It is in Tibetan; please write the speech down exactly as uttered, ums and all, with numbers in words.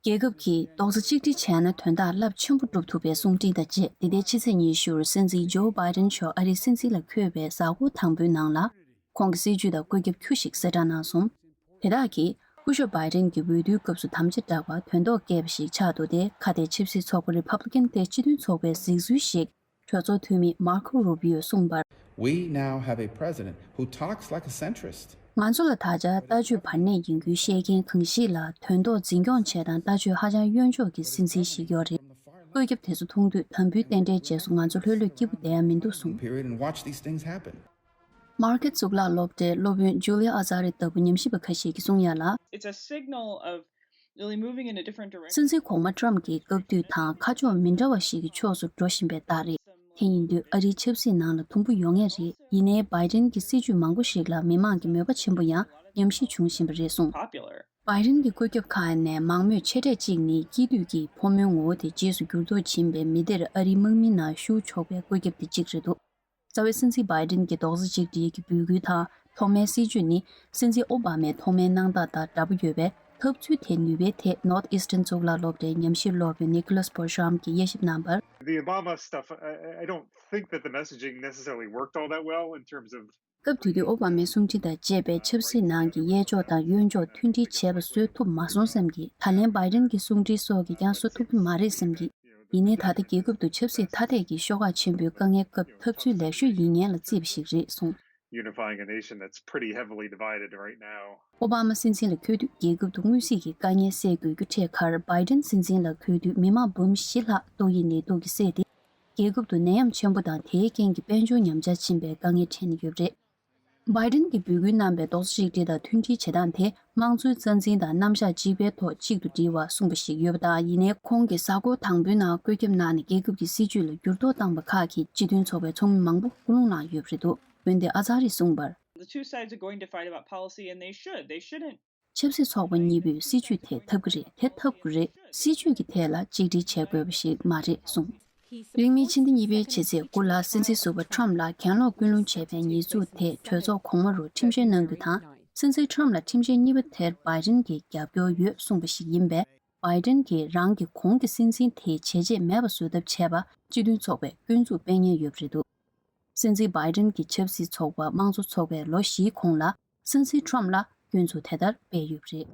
རྒྱལ་ཁབ་ཀྱིས་རྡོག་རྩ་གཅིག་སྒྲིལ་བྱས་ན་དོན་དག་རླབས་ཆེན་པོ་སྒྲུབ་ཐུབ་པའི་གསུང་འཕྲིན་དང་བཅས། འདི་ཟླའི་ཕྱི་ཚེས་ཉི་ཤུར་སྲིད་འཛིན་ཇོ་བྷའི་ཌེན་མཆོག་ཨ་རིའི་སྲིད་འཛིན་ལ་འཁོད་པའི་གཟའ་འཁོར་དང་པོའི་ནང་ལ། ཁོང་གི་སྲིད་ཇུས་དང་བཀོད་ཁྱབ་ཁྱུ་ཞིག་གསལ་བསྒྲགས་གནང་སོང་། དེ་དག་གིས་སྐུ་ཞབས་བྷའི་ཌེན་གྱི་འོས་བསྡུའི་སྐབས་སུ་དམ་བཅའ་འདྲ་བར་དོན་ཐོག་བཀལ་བ་ཞིག་ཆགས་འདུག་སྟེ། ཁ་གཏད་ཆབ་སྲིད་ཚོགས་པ་རི་ཕབ་ལི་ཀན་ཐད་སྤྱི་མཐུན་ཚོགས་པའི་གཟིགས་ཚུལ་ཞིག་གྲོས་ཚོགས་འཐུས་མི་མར་ཁོ་རུ་བྷིའོ་གསུངས་པར། We now have a president who talks like a centrist. ང་ཚོ་ལ་ད་ཆ་ལྟ་སྤྱོད་བར་གནས་ཡིན་རྒྱུའི་བཤད་མཁན་གང་ཞིག་ལ་དོན་ཐོག་འཛིན་སྐྱོང་བྱེད་སྟངས་ལྟ་སྤྱོད་ཧ་ཅང་གཡོ་འཇོག་གི་སྲིད་འཛིན་ཞིག་ཡོད་རེད། བཀོད་ཁྱབ་དེ་ཚོ་མཐོང་དུས་དམ་འབུལ་རྟེན་འབྲེལ་རྗེས་སུ་ང་ཚོ་ལྷོད་ལྷོད་སྐྱིད་པོ་བསྡད་ཡ་མི་འདུག་གསུངས། Period and watch these things happen. མར་ཁེ་གཙུག་ལག་སློབ་གྲྭའི་སློབ་དཔོན་ཇུ་ལི་ཨ་ཛ་རི་ལྟ་བུ་ཉམས་ཞིབ་པ་ཁ་ཤས་ཀྱིས་གསུང་ཡ་ལ། It's a signal of really moving in a different direction. སྲིད་འཛིན་གོང་མ་ཊམ་གྱི་སྐབས་དུས་དང་ཁ་ཕྱོགས་མི་འདྲ་བ་ཞིག་གི་ཕྱོགས་སུ་འགྲོ་བཞིན་པའི་རྟགས་རེད། དེ་ཡིན་དུས་ཨ་རིའི་ཆབ་སྲིད་ནང་ལ་དུམ་བུ་ཡོང་ངེས་རེད། ཡིན་ནའི་བྷའི་ཌེན་གྱི་སྲིད་ཇུས་མང་པོ་ཞིག་ལ་མི་མང་གི་མོས་པ་ཆེན་པོ་ཡང་ཉམས་ཞིབ་བྱུང་བཞིན་པ་རེད་གསུངས། Popular. བྷའི་ཌེན་གྱི་བཀོད་ཁྱབ་ཁག་ནས་མང་མོས་ཆེ་གྲས་གཅིག་ནི་སྐྱིད་སྡུག་གི་ཕོ་མོའི་ངོ་བོ་དེ་རྗེས་སུ་འགྱུར་ལྡོག་ཕྱིན་པའི་མི་སྡེར་ཨ་རིའི་དམག་མིའི་ནང་ཞུགས་ཆོག་པའི་བཀོད་ཁྱབ་དེ་གཅིག་རེད་འདུག་རྩ་བའི་སྲིད་འཛིན་བྷའི་ཌེན་གྱི་རྡོག་རྩ་གཅིག་སྒྲིལ་གྱི་འབོད་སྐུལ་དང་ཐོག་མའི་སྲིད་ཇུས་ནི་སྲིད་འཛིན་ཨོ་བྷ་མའི་ཐོག་མའི་གནང་སྟངས་དང་འདྲ་པོ་ཡོད་པས། འཐབ་རྩོད་དེ་ནུས་པའི་ཐད་Northeastern གཙུག་ལག་སློབ་གྲྭའི་ཉམས་ཞིབ་སློབ་དཔོན་Nicholas Borsham གྱིས་དབྱེ་ཞིབ་གནང་བར། The Obama stuff, I, I don't think that the messaging necessarily worked all that well in terms of. སྐབས་དེ་དུས་ཨོ་བྷ་མའི་གསུང་འཕྲིན་དང་བཅས་པའི་ཆབ་སྲིད་ནང་གི་གཡས་ཕྱོགས་དང་གཡོན་ཕྱོགས་མཐུན་སྒྲིལ་བྱས་པ་བཟོ་ཐུབ་མ་སོང་བསམ་གྱི། ད་ལན་བྷའི་ཌེན་གྱི་གསུང་འཕྲིན་སོགས་ཀྱིས་ཀྱང་བཟོ་ཐུབ་ཀྱི་མ་རེད་བསམ་གྱི། ཡིན་ནའི་ད་ལྟ་རྒྱལ་ཁབ་ཏུ་ཆབ་སྲིད་ཐ་དད་ཀྱི་ཤོག་ཁག་ཆེན་པོའི་དཀའ་ངལ་སྐབས་འཐབ་རྩོད་ལེགས་ཤོས་ཡིན་མཁན་ལ་བརྩིས་པ་ཞིག་རེད་གསུངས། Unifying a nation that's pretty heavily divided right now. ཨོ་བྷ་མ་སྲིད་འཛིན་ལ་འཁོད་དུས་རྒྱལ་ཁབ་ཏུ་དངོས་སྲིད་ཀྱི་དཀའ་ངལ་སེལ་དགོས་རྒྱུ་འཕྲད་ཁར། བྷའི་ཌེན་སྲིད་འཛིན་ལ་འཁོད་དུས་མི་མང་འབུམ་བཞི་ལྷག་ཏོག་དབྱིབས་ནད་དུག་གིས་བསད་དེ། རྒྱལ་ཁབ་ཏུ་ནད་ཡམས་ཆེན་པོ་དང་དེའི་རྐྱེན་གྱིས་དཔལ་འབྱོར་ཉམས་ཆག་ཕྱིན་པའི་དཀའ་ངལ་འཕྲད་ནས་ཡོད་པ་རེད། བྷའི་ཌེན་གྱིས་འབོད་སྐུལ་གནང་བའི་རྡོག་རྩ་གཅིག་སྒྲིལ་དང་མཐུན་སྒྲིལ་བྱེད་སྟངས་དེ་དམངས་གཙོའི་རྩ་འཛིན་དང་རྣམ་གཞག་གཅིག་པའི་ཐོག་གཅིག་ཏུ་སྒྲིལ་བ་གསུངས་པ་ཞིག་ཡོད་པ་དང་། ཡིན་ནའི་ཁོང་གིས་གཟའ་འཁོར་དང་པོའི་ནང་བཀོད་ཁྱབ་གནང་ནས་རྒྱལ་ཁབ་ཀྱི་སྲིད་ཇུས་ལ་འགྱུར་ལྡོག་བཏང་བ་ཁག་གིས་སྤྱི་མཐུན་ཚོགས་པའི་ཚོགས་མི་མང་པོ་སྐུ་རླུང་ལངས་ཡོད་པ་རེད་འདུག་འོན་ཏེ་ཨ་ཛ་རིས་གསུངས་པར། The two sides are going to fight about policy and they should. They shouldn't. ཆབ་སྲིད་ཚོགས་པ་གཉིས་པོས་སྲིད་ཇུས་ཐད་འཐབ་ཀྱི་རེད། དེ་འཐབ་དགོས་རེད། སྲིད་ཇུས་ཀྱི་ཐད་ལ་གཅིག་སྒྲིལ་བྱེད་དགོས་པ་ཞིག་མ་རེད་གསུངས། རིང་མིན་ཕྱི་ཟླ་གཉིས་པའི་ཕྱི་ཚེས་དགུ་ལ་སྲིད་འཛིན་ཟུར་པ་ཊམ་ལ་གྱེན་ལོག་སྐུལ་སློང་བྱས་པའི་ཉེས་འཛུགས་ཐད་གྲོས་ཚོགས་གོང་མ་རུ་ཁྲིམས་བཤེར་གནང་རྒྱུ་དང་། སྲིད་འཛིན་ཊམ་ལ་ཁྲིམས་བཤེར་གཉིས་པ་དེར་བྷའི་ཌེན་གྱི་རྒྱབ་སྐྱོར་ཡོད་གསུངས་པ་ཞིག་ཡིན་པས། བྷའི་ཌེན་གྱིས་རང་གི་གོང་གི་སྲིད་འཛིན་དེའི་བྱས་རྗེས་མེད་པ་བཟོ་ཐབས་བྱས་པ་སྤྱི་མཐུན་ཚོགས་པས་སྐྱོན་འཛུགས་སྤེལ་མཁན་ཡོད་པ་རེད་འདུག་སྲིད་འཛིན་བྷའི་ཌེན་གྱི་ཆབ་སྲིད་ཚོགས་པ་དམངས་གཙོ་ཚོགས་པས་ལོ་བཞིའི་གོང་ལ་སྲིད་འཛིན་ཊམ་ལ་སྐྱོན་འཛུགས་དེ་ལྟར་སྤེལ་ཡོད་པ་རེད།